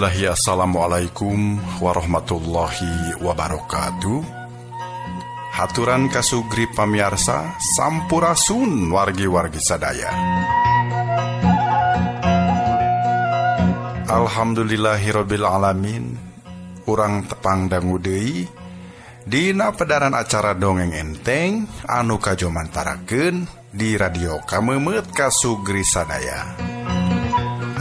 Bismillahi assalamualaikum warahmatullahi wabarakatuh. Haturan kasugri pamiarsa sampurasun wargi-wargi sadaya. Alhamdulillahirabbil alamin. Urang tepang dangu deui dina pedaran acara dongeng enteng anu kajomantarakeun di radio Kamemeut kasugri sadaya.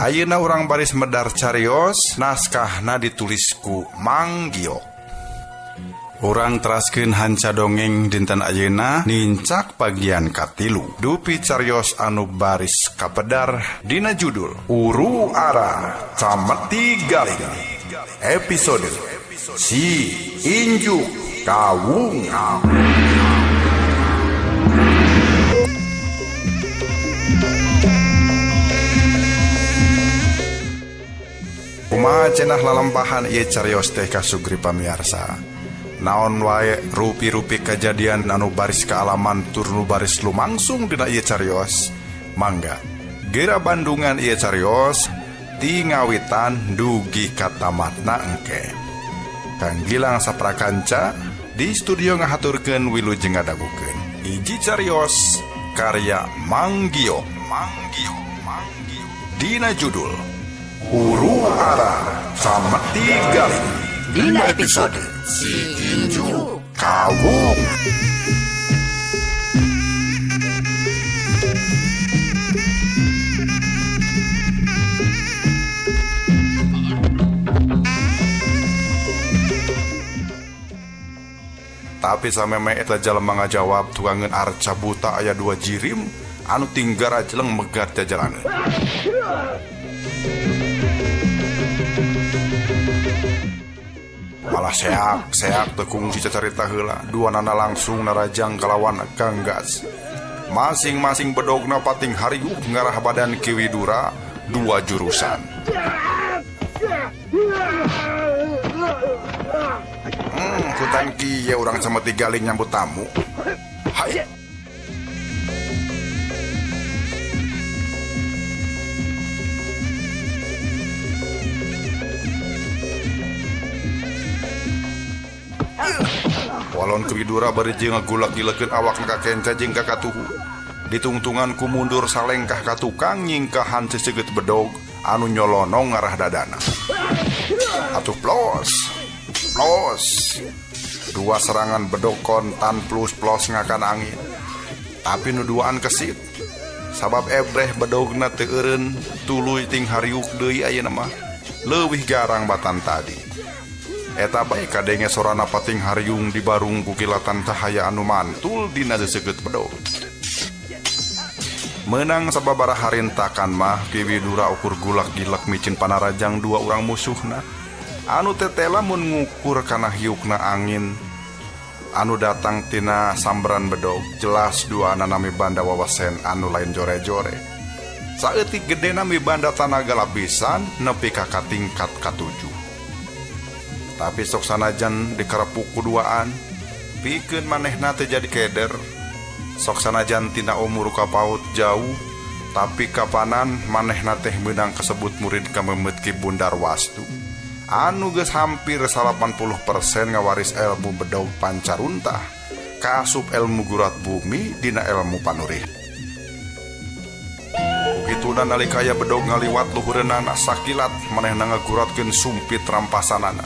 Ayeuna urang baris medar carios naskahna ditulis ku Mang Giok. Urang teraskeun hanca dongeng dinten ayeuna nincak bagian katilu. Dupi carios anu baris kapedar dina judul Uru Ara Cameti Galing. Episode Si Injuk Kawung. Kumaha cenah lalampahan ieu carios teh kasugri pamiarsa. Naon wae rupi-rupi kajadian anu baris kaalaman tur nu baris lumangsung dina ieu carios. Mangga geura bandungan ieu carios ti ngawitan dugi ka tamatna engke. Kang Gilang Saprakanca di studio ngahaturkeun wilujeng ngadagukeun. Hiji carios karya Mang Giok, Mang Giok, Mang Giok. Dina judul Uru Ara Cameti Galing. Dina episode Si Injuk Kawung. Tapi sameme eta jalma ngajawab tukangeun arca buta aya dua jirim anu tinggar ajeleng megat jajalaneun. Malah seak teu kungsi cacarita heula, dua nana langsung narajang kalawan ganggas. Masing-masing bedogna pating hariuh ngarah badan Ki Widura dua jurusan. Hutan kieu urang sameti galing nyambut tamu. Hai. Walon Ki Widura bari jeung ngagulak-gilekeun awakna ka kenca jeung ka katuhu. Ditungtungan ku mundur salengkah ka tukang nyingkahan seseugeut bedog anu nyolonong ngarah dadana. Atuh plos. Plos. Dua serangan bedog kontan plus plos ngakan angin. Tapi nu duaan kesit. Sabab ebreh bedogna teu eureun tuluy ting hariuk deui ayeuna mah. Leuwih garang batan tadi. Eta bae kadenge sorana pating hariung di barung ku kilatan cahaya anu mantul dina seseugeut bedog. Menang sababaraha harintakan mah Ki Widura ukur gulak-gilek micin panarajang dua urang musuhna. Anu tetela mun ngukur kana hiukna angin anu datang tina samberan bedog, jelas dua nami banda wawasen anu lain jore-jore. Saeutik gedena mibanda tanaga lapisan nepi ka tingkat katujuh. Tapi sok sanajan dikerepuk kuduaan, pikeun manehna teu jadi keder. Sok sanajan tina umur kapaut jauh, tapi kapanan manehna teh meunang kasebut murid kamemeut Ki Bundar Wastu. Anu geus hampir 80% ngawaris ilmu bedog pancaruntah, kaasup ilmu gurat bumi dina ilmu panurih. Kituna nalika aya bedog ngaliwat luhureunana sakilat manehna ngaguratkeun sumpit rampasanana.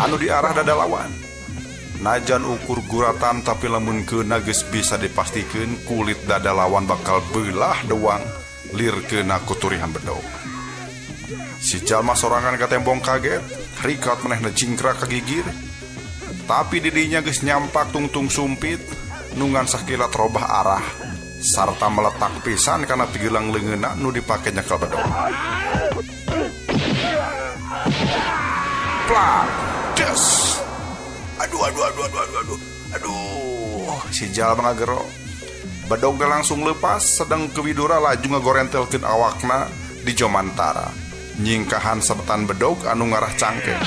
Anu diarah dada lawan. Najan ukur guratan tapi lamun keuna geus bisa dipastikeun kulit dada lawan bakal beulah dewang lir keuna kuturihan bedog. Si jalma sorangan katembong kaget, rikat manehna jingkrak ka gigir. Tapi didinya geus nyampak tungtung sumpit nungan sakilat robah arah sarta meletak pisan kana pigelang leungeunna nu dipake nyekel bedog. Plak, des. Aduh aduh aduh aduh aduh aduh. Aduh, si jalma ngagero. Bedogna langsung lepas sedang Ki Widura laju ngagorentelkeun awakna di jomantara. Nyingkahan sebetan bedog anu ngarah cangkeng.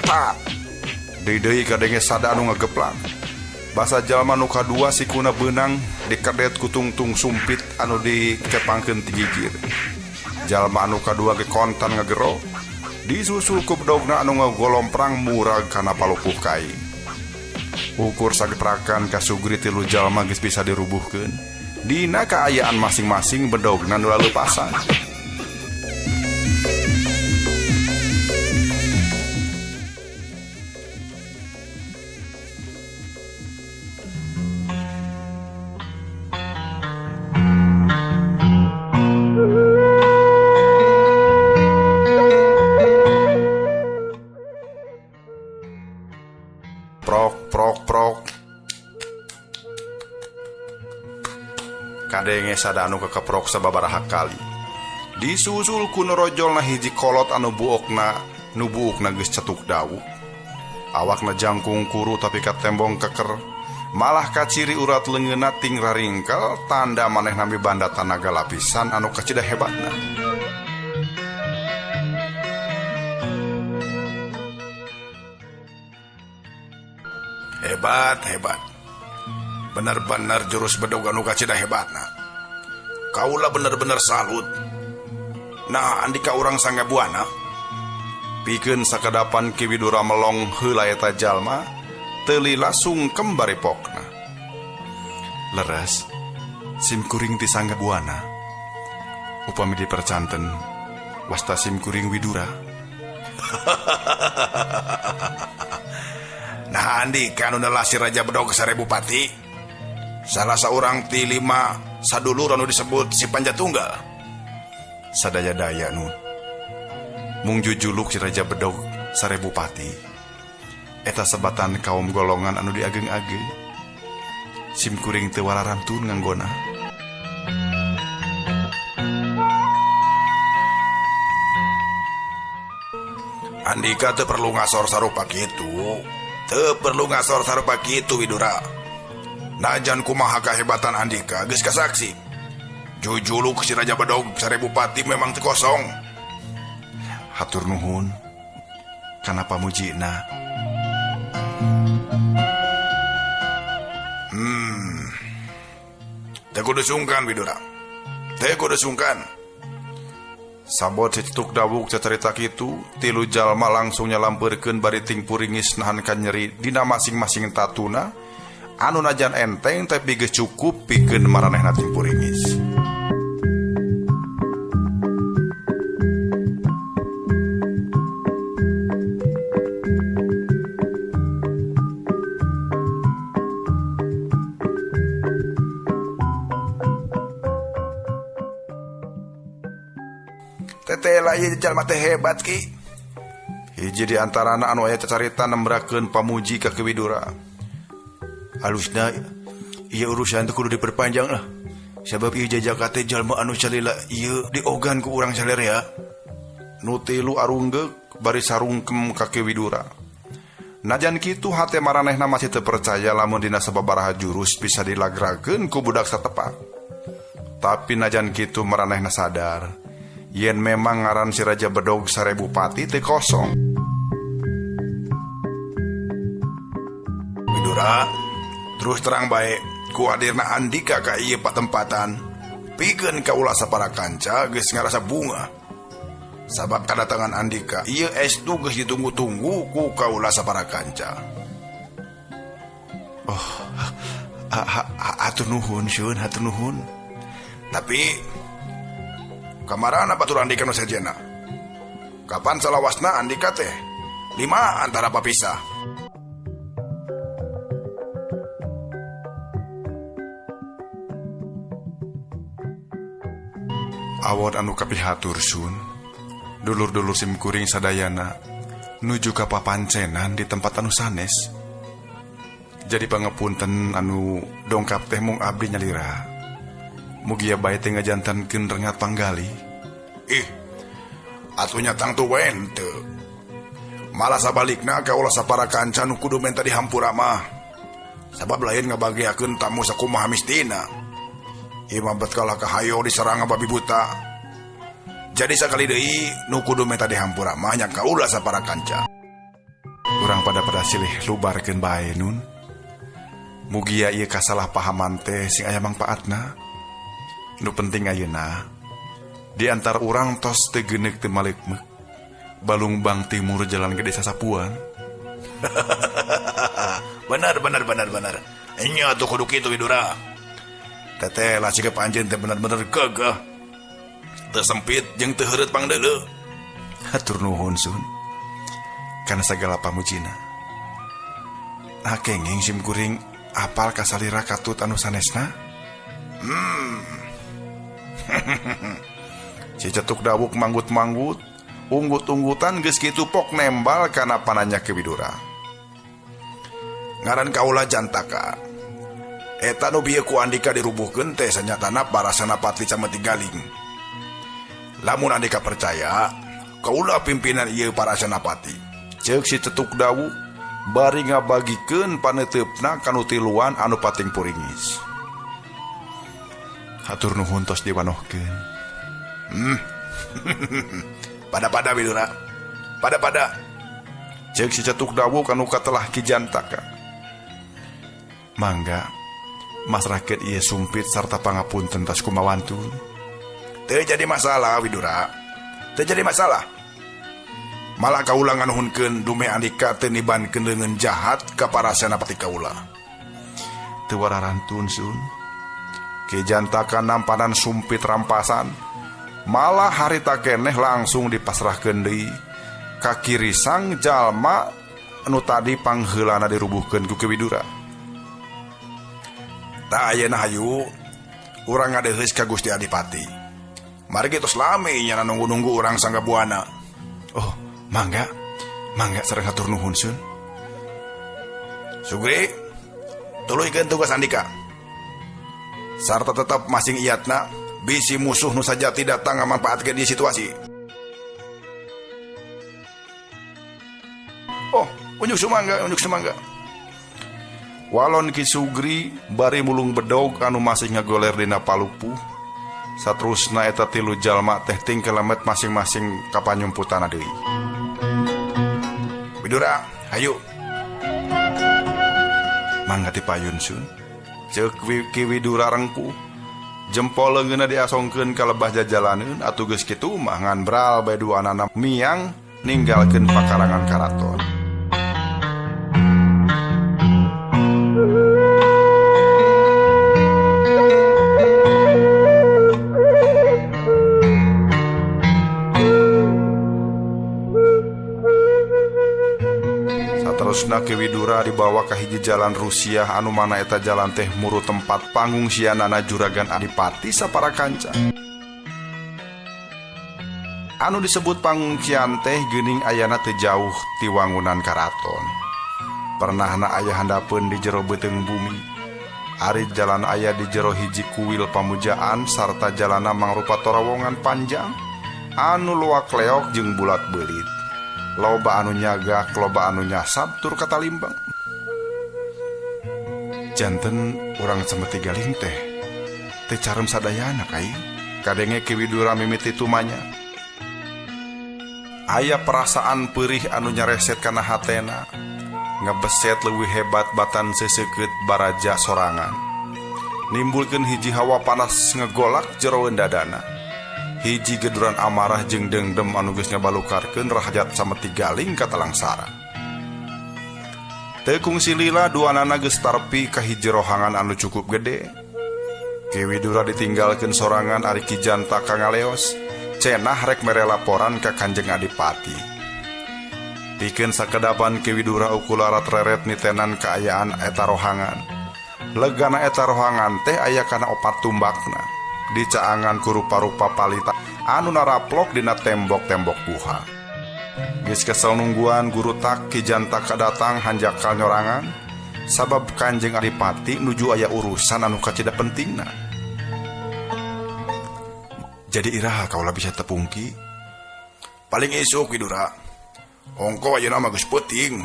Tak. Deui-deui kadenge sada anu ngageplak. Basa jalma nu kadua sikuna beunang dikedet ku tungtung sumpit anu dikepangkeun ti gigir. Jalma anu kadua ge kontan ngagero, disusul ku bedogna anu ngagolomprang murag kana palupuh kai. Ukur sagetrakan kasugri tilu jalma geus bisa dirubuhkeun. Dina kaayaan masing-masing bedogna nu laleupasan. Prok prok prok. Kadenge sada anu kekeprok sababaraha kali. Disusul ku norojolna hiji kolot anu buokna nu buukna geus cetuk dawuk. Awakna jangkung kuru tapi katembong keker. Malah kaciri urat leungeunna ting raringkel tanda manehna mibanda tanaga lapisan anu kacida hebatna. Hebat, hebat. Benar-benar jurus bedog anu kacida hebatna. Kaula bener-bener salut. Nah, andika urang Sangga Buana. Pikeun sakadapan Ki Widura melong heula eta jalma, teu lila sungkem bari pokna. Leres, sim kuring ti Sangga Buana. Upami dipercanten, wasta sim kuring Widura. Nah, andika anu nelasi Raja Bedog Sarebupati, salah seorang ti lima sadulur anu disebut si Panjatunggal. Sadaya-daya nun. Mung jujuluk si Raja Bedog Sarebupati. Eta sebatan kaum golongan anu diageng-ageng. Sim kuring teu wararantun nganggona. Andika teu perlu ngasor sarupa kitu. Teu perlu ngasor sarupa kitu Widura. Najan kumaha kahebatan Andika geus kasaksi. Jujuluk si Raja Bedog Sarebupati memang teu kosong. Hatur nuhun kana pamujina. Teu kudu sungkan Widura. Teu kudu sungkan. Sabot si cetuk dawuk cacarita kitu, tilu jalma langsung nyalampeurkeun bari ting puringis nahan kanyeri dina masing-masing tatuna anu najan enteng tapi geus cukup pikeun maranehna ting puringis. Tetela ieu jalma teh hebat ki. Hiji di antarana anu aya cacarita nembrakeun pamuji ka Ki Widura. Halusna ieu urusan teh kudu diperpanjang lah. Sabab ieu jajaka teh jalma anu salila ieu diogan ku urang salerea. Nu tilu arunggeuk bari sarungkem ka Ki Widura. Najan kitu hate maranehna masih teu percaya lamun dina sababaraha jurus bisa dilagrakeun ku budak satepak. Tapi najan kitu maranehna sadar yen memang ngaran si Raja Bedog Sarebupati teu kosong. Widura, terus terang bae ku hadirna Andika ka ieu patempatan pikeun kaula sapara kanca geus ngarasa bunga. Sabab kadatangan Andika ieu estu geus ditunggu-tunggu ku kaula sapara kanca. Oh, hatur nuhun syun, hatur nuhun. Tapi kamarana batur Andika nu sejena? Kapan salawasna Andika teh? Lima antara papisah. Awon anu kapihatur sun, dulur-dulur sim kuring sadayana nuju ka papancenan di tempat anu sanes. Jadi pangapunten anu dongkap teh mung abdi nyalira. Mugia bae teh ngajantankeun rengat panggali. Ih, atuh nya tangtu we henteu. Malah sabalikna kaula sapara kanca nu kudu menta dihampura mah. Sabab lain ngabagiakeun tamu sakumaha mistina. Ieu mah bet kalah kahayo diserang babi buta. Jadi sakali deui nu kudu menta dihampura mah nya kaula sapara kanca. Urang pada-pada silih lubarkeun bae nun. Mugia ieu kasalahpahaman teh sing aya mangpaatna. Nu penting ayeuna di antar urang tos teu geuneuk teu maleukmeuk. Balungbang timur jalan gede sasapuan. Benar benar benar benar. Nya atuh kudu kitu Widura. Teteh lah sikap anjeun teh bener-bener gagah. Teu sempit jeung teu heureut pangdeuleu. Hatur nuhun Sun. Kana sagala pamujina. Nah kenging sim kuring apal kasalira katut anu sanesna? Si Cetuk Dawuk manggut-manggut, unggut-unggutan geus kitu pok nembal kana pananya Ki Widura. Ngaran kaula Jantaka. Eta nu bieu ku Andika dirubuhkeun teh sanyatana para senapati Cameti Galing. Lamun Andika percaya, kaula pimpinan ieu para senapati. Ceuk si Cetuk Dawuk bari ngabagikeun paneuteup-na kanu tiluan anu pating puringis. Hatur nuhun tos diwanohkeun. Pada-pada Widura. Pada-pada. Ceuk si Cetuk Dawuk anu katelah Ki Jantaka. Mangga masrahkeun ieu sumpit sarta pangapunten tas kumawantun. Teu jadi masalah Widura. Teu jadi masalah. Malah kaula nganuhunkeun dume Andika teu nibankeun leungeun jahat ka para senapati kaula. Teu wararantun Sun. Ki Jantaka nampanan sumpit rampasan. Malah harita keneh langsung dipasrahkeun deui ka kirisang jalma anu tadi pangheulana dirubuhkeun ku Ki Widura. Tah ayeuna hayu urang ngadeuheus ka Gusti Adipati. Margi tos lami nya nunggu-nunggu urang sangga buana. Oh, mangga. Mangga sareng hatur nuhun Sun. Sugri, tuluykeun tugas Andika. Sarta tetap masing iatna bisi musuh nu sajati datang ngamanfaatkeun ieu situasi. Oh, unjuk sumangga, unjuk sumangga. Walon Ki Sugri bari mulung bedog anu masih ngagoler dina palupuh. Saterusna eta tilu jalma teh tingkelemet masing-masing ka panyumputanna deui. Widura, hayu. Mangga ti payun Sun. Ceuk Ki Widura rengkuh. Jempol leungeunna diasongkeun ka lebah jajalaneun atuh geus kitu mah ngan bral bae duanana miang ninggalkeun pakarangan karaton. Saterusna Ki Widura dibawa ka hiji jalan Rusia anu mana eta jalan teh muru tempat pangungsianana Juragan Adipati sapara kanca. Anu disebut pangungsian teh geuning ayana teu jauh ti wangunan karaton. Pernahna aya handapeun di jero beuteung bumi. Ari jalan aya di jero hiji kuil pamujaan sarta jalana mangrupa torawongan panjang anu luak leok jeung bulat beulit. Loba anu nyagak, loba anu nyasab tur katalimbang. Janten urang Cemeti Galing teh teu carem sadayana kai. Kadenge Ki Widura mimiti tumanya. Aya perasaan perih anu nyareset kana hatena. Ngebeset leuwih hebat batan seseukeut baraja sorangan. Nimbulkeun hiji hawa panas ngegolak jeroeun dadana. Hiji geduran amarah jeung dengdem anu geus ngabalukarkeun rahajat Sameti Galing ka Talangsara. Teu kungsi lila duanana geus tarpi ka hiji rohangan anu cukup gede. Ki Widura ditinggalkeun sorangan ari Ki Jantaka ngaleos, cenah rek mere laporan ka Kanjeng Adipati. Pikeun sakedapan Ki Widura ukularat reret nitenan kaayaan eta rohangan. Legana eta rohangan teh aya kana opat tumbakna. Dicaangan ku rupa-rupa palita anu naraplok dina tembok-tembok guha. Geus kesel nungguan guru tak Ki Jantaka datang hanjakal nyorangan sabab Kanjeng Adipati nuju aya urusan anu kacida pentingna. Jadi iraha kaula bisa tepungki? Paling isuk Widura. Ongko ayeuna mah geus peuting.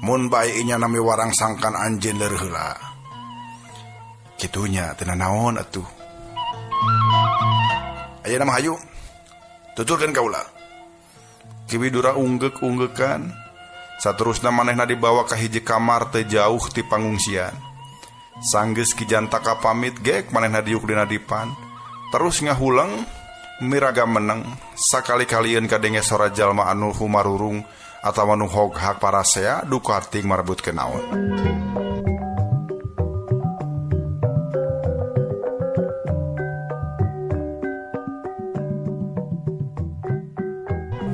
Mun bae inya nami warang sangkan anjeun leur heula. Kitunya teu nanaon atuh. Ayeuna mah hayu. Tuturkeun kaula. Ki Widura unggeuk-unggekan. Saterusna manehna dibawa ka hiji kamar teu jauh ti pangungsian. Sanggeus Ki Jantaka pamit gek manehna diuk dina dipan. Terus ngahuleng miraga meneng sakali-kalieun kadenge sora jalma anu humarurung atawa nu hoghak parasea duka ting marebutkeun naon.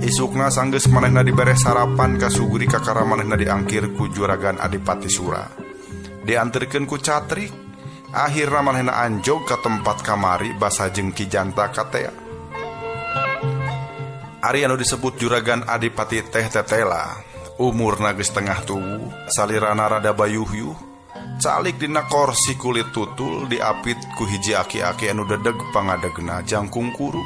Isukna sanggeus manehna dibere sarapan kasuguri kakara manehna diangkir ku Juragan Adipati Sura. Dianterkeun ku catrik, akhirna manehna anjog ka tempat kamari basa jeung Ki Jantaka tea. Ari anu disebut Juragan Adipati teh tetela, umurna geus tengah tubuh, salirana rada bayuhyuh, calik dina korsi kulit tutul diapit ku hiji aki-aki anu dedeg pangadegna jangkung kuru.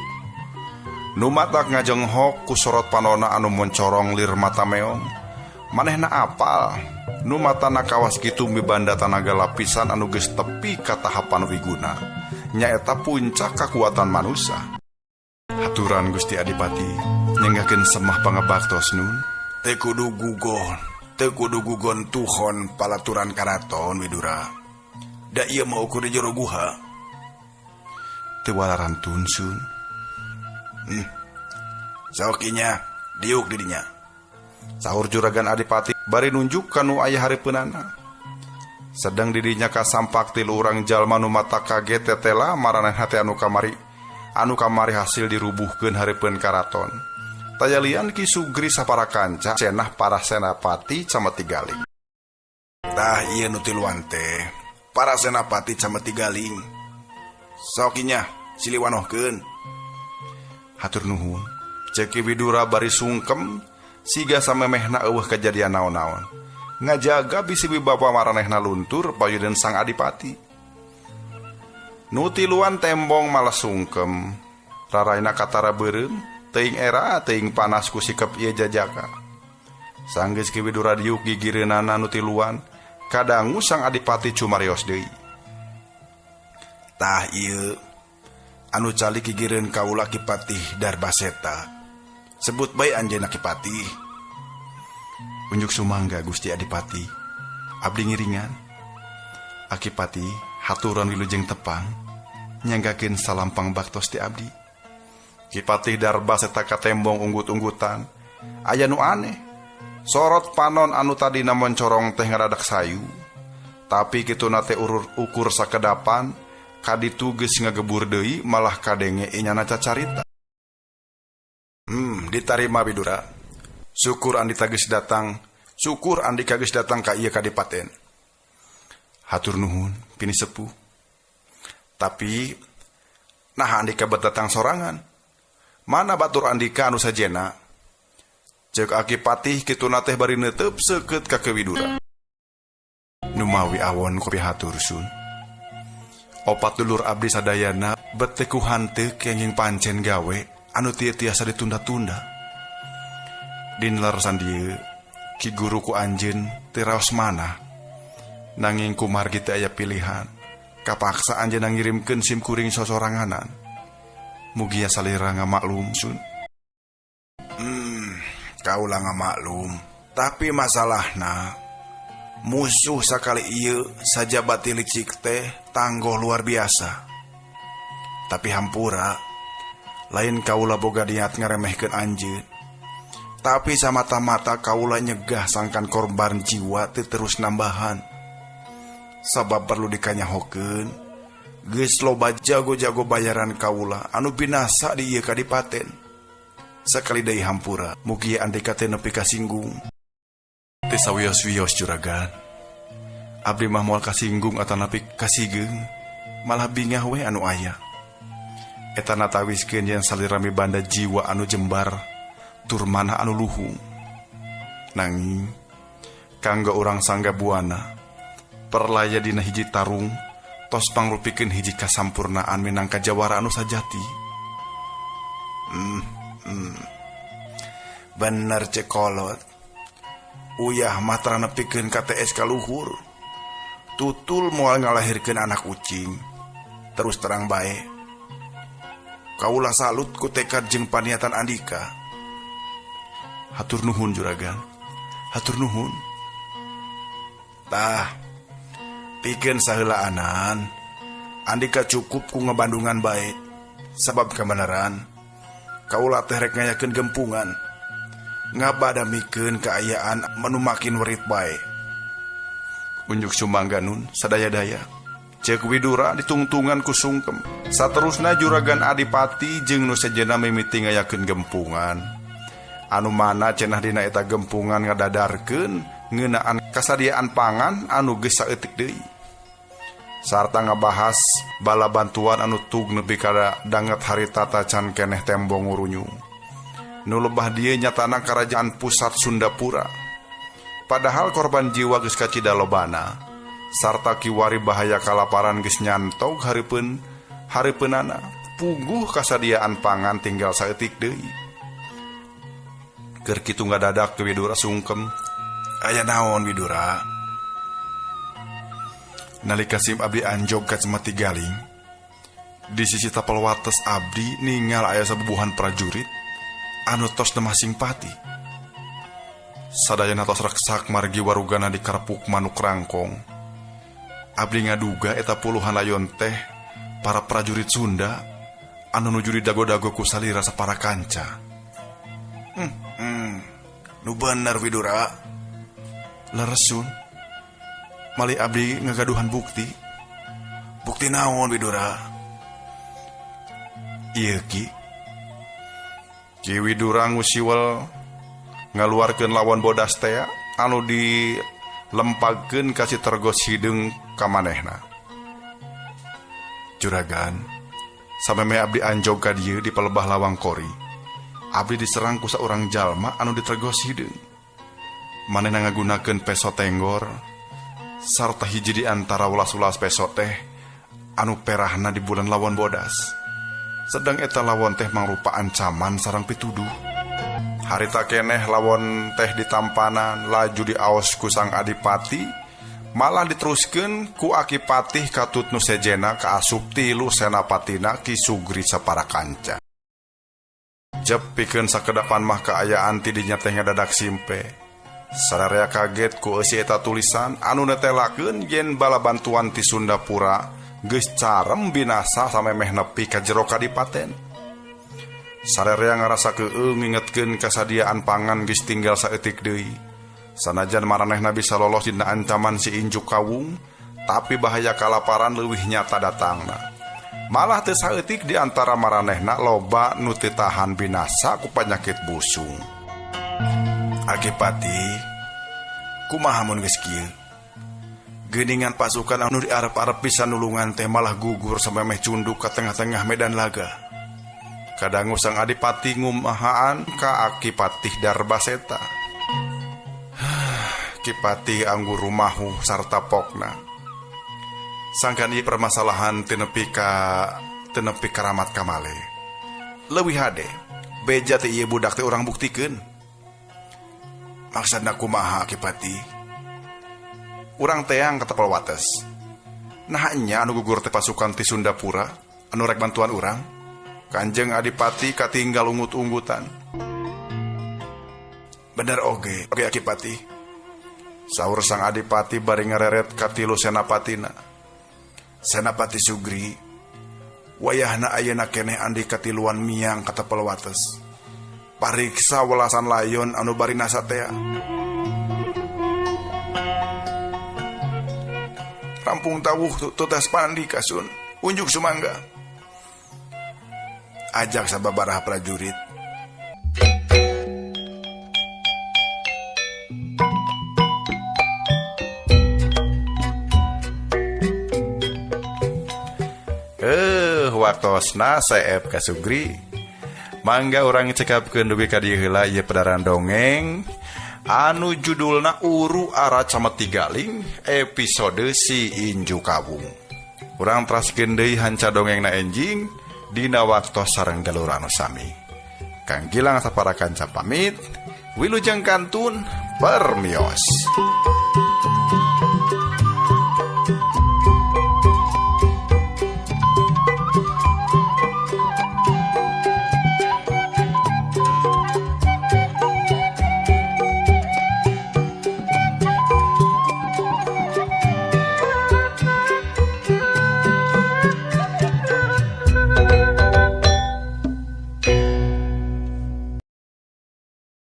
Nu matak ngajenghok ku sorot panona anu moncorong lir mata meong. Manehna apal, nu matana kawas kitu mibanda tanaga lapisan anu geus tepi ka tahapan wiguna. Nyaeta puncak kakuatan manusa. Haturan Gusti Adipati, nyenggakeun semah pangabaktos nun. Teu kudu gugon tuhon palaturan karaton Widura. Da ieu mah ukur di jero guha. Teu walarantun sun. Sok inya diuk di dinya. Sahur Juragan Adipati bari nunjuk ka nu aya hareupeunana. Sedang didinya kasampak tilu urang jalma nu mata kaget tetela maranehna teh anu kamari hasil dirubuhkeun hareupeun karaton. Tayalian Ki Sugri sapara kanca cenah para senapati cameti galing. Tah ieu nu tiluan teh para senapati cameti galing. Sok inya siliwanohkeun. Hatur nuhun. Ceuk Ki Widura bari sungkem siga samemehna eueuh kajadian naon-naon. Ngajaga bisi bapa maranehna luntur payudeun sang adipati. Nu tiluan tembong malah sungkem. Raraina katara beureum, teuing era teuing panas ku sikep ieu jajaka. Sanggeus Ki Widura diuk gigireunana nu tiluan, kadangu sang adipati cumarios deui. Tah ieu anu calik gigireun kaula Ki Patih Darbaseta. Sebut bae anjeunna Ki Patih. Unjuk sumangga Gusti Adipati. Abdi ngiringan. Aki Patih haturan wilujeng tepang nyanggakeun salampang baktos ti abdi. Ki Patih Darbaseta katembong unggut-unggutan. Aya nu aneh. Sorot panon anu tadina moncorong teh ngadadak sayu. Tapi kituna teh urur ukur sakedapan kaditu geus ngagebur deui malah kadenge inyana cacarita. Ditarima Widura. Syukur andika geus datang. Syukur andika geus datang ka ieu kadipaten. Hatur nuhun pini sepuh. Tapi nah andika bet datang sorangan. Mana batur andika anu sajena? Ceuk Aki Patih kituna teh bari neuteup seukeut ka Ki Widura. Numawi awon kopi hatur sun. Opat dulur abdi sadayana bet teu ku hanteu kenging pancen gawe anu teu tiasa ditunda-tunda. Dinler sandieu ki guru ku anjeun teu raos manah. Nanging kumargi teu aya pilihan, kapaksa anjeunna ngirimkeun sim kuring sosoranganan. Mugia salira ngamaklum sun. Kaula ngamaklum, tapi masalahna musuh sakali ieu sajabati licik teh tanggoh luar biasa. Tapi hampura, lain kaula boga niat ngaremehkeun anjeun. Tapi samata-mata kaula nyegah sangkan korban jiwa teu terus nambahan. Sabab perlu dikanyahokeun, geus loba jago-jago bayaran kaula anu binasa di ieu kadipaten. Sakali deui hampura, mugi andika teh nepi kasinggung. Teu sawios-wios juragan. Abdi mah moal kasinggung atanapi kasigeung, malah bingah we anu aya. Eta natawiskeun yen salirami banda jiwa anu jembar, tur manah anu luhung. Nanging kanggo urang sangga buana, perlaya dina hiji tarung, tos pangrupikeun hiji kasampurnaan minangka jawara anu sajati. Bener cekolot. Uyah mah tara nepikeun ka TS kaluhur. Tutul moal ngalahirkeun anak ucing. Terus terang bae. Kaula salut ku tekad jeung paniatan andika. Hatur nuhun juragan. Hatur nuhun. Tah, Pikeun saheulaanan Andika cukup ku ngabandungan bae sabab kabeneran kaula teh rek ngayakeun gempungan ngabadamikeun kaayaan manu makin werit bae. Unjuk sumangga nun sadaya-daya. Ceuk Widura ditungtungan ku sungkem. Saterusna Juragan Adipati jeung nu sejenna mimiti ngayakeun gempungan. Anu mana cenah dina eta gempungan ngadadarkeun ngeunaan kasadiaan pangan anu geus saeutik deui. Sarta ngabahas bala bantuan anu tug nepi ka danget harita tacan keneh tembo ngurunyu. Nu lebah dieu nyatana karajaan pusat Sundapura. Padahal korban jiwa geus kacida lobana. Sarta kiwari bahaya kalaparan geus nyantog hareupeun hareupeunana. Puguh kasadiaan pangan tinggal saeutik deui. Keur kitu ngadadak Widura sungkem. Aya naon Widura? Nalika sim abdi anjog ka Cemeti Galing, di sisi tapel wates abdi ningal aya sabubuhan prajurit anu tos nemah simpati. Sadayana tos reksak margi warugana dikarepuk manuk rangkong. Abdi ngaduga eta puluhan layon teh para prajurit Sunda anu nuju didago-dago ku salira sapara kanca. Nu bener Widura. Leresun. Mali abdi ngagaduhan bukti. Bukti naon Widura? Ieu Ki. Ki Widura ngusiwel ngaluarkeun lawan bodas tea anu dilempagkeun ka si Tergos hideung ka manehna. Juragan, sameme abdi anjog ka dieu di palebah lawang kori. Abdi diserang ku saurang jalma anu ditergos hideung. Manehna ngagunakeun peso tenggor sarta hiji di antara ulas-ulas peso teh anu perahna di bulan lawan bodas. Sedang eta lawon teh mangrupa ancaman sareng pituduh. Harita keneh lawon teh ditampanan laju diaos ku sang adipati, malah diteruskeun ku aki patih katut nu sejena kaasup tilu senapatina Ki Sugri sapara kanca. Jep pikeun sakedapan mah kaayaan ti dinya teh ngadadak simpe. Sararea kaget ku eusi eta tulisan anu netelakeun yen bala bantuan ti Sundapura geus carem binasa samemeh nepi ka jero kadipaten. Sararea ngarasa keueung ngingetkeun kasadiaan pangan geus tinggal saeutik deui. Sanajan maranehna bisa lolos dina ancaman si Injuk Kawung, tapi bahaya kalaparan leuwih nyata datangna. Malah teu saeutik di antara maranehna loba nu teu tahan binasa ku panyakit busung. Akipati, kumaha mun geus kieu? Geuningan pasukan anu diarep-arep bisa nulungan teh malah gugur samemeh cunduk ka tengah-tengah medan laga. Kadangu sang adipati ngumahaan ka Aki Patih Darbaseta. Ki Patih anggur rumahu sarta pokna. Sangkan ieu permasalahan teu nepi karamat kamale. Leuwih hade, beja teh ieu budak teh urang buktikeun. Maksudna kumaha Ki Patih? Urang teang ka tapel wates. Nah nya anu gugur teh pasukan ti Sundapura anu rek bantuan urang. Kanjeng Adipati katinggal ungut-unggutan. Bener oge, oge Ki Patih. Saur sang adipati bari ngareret ka tilu senapatina. Senapati Sugri, wayahna ayeuna keneh andika tiluan miang ka tapel wates. Pariksa welasan layon anu bari nasa tea. Rampung tawuh tutas pandika sun, unjuk sumangga. Ajak sababaraha prajurit. Waktosna seep ka Sugri. Mangga urang cekapkeun dugi ka dieu heula ieu pedaran dongeng anu judulna Uru Ara Cemeti Galing episode Si Inju Kawung. Urang teraskeun deui hanca dongengna enjing dina waktos sareng jalur anu sami. Kang Gilang sapara kanca pamit, wilujeng kantun permios.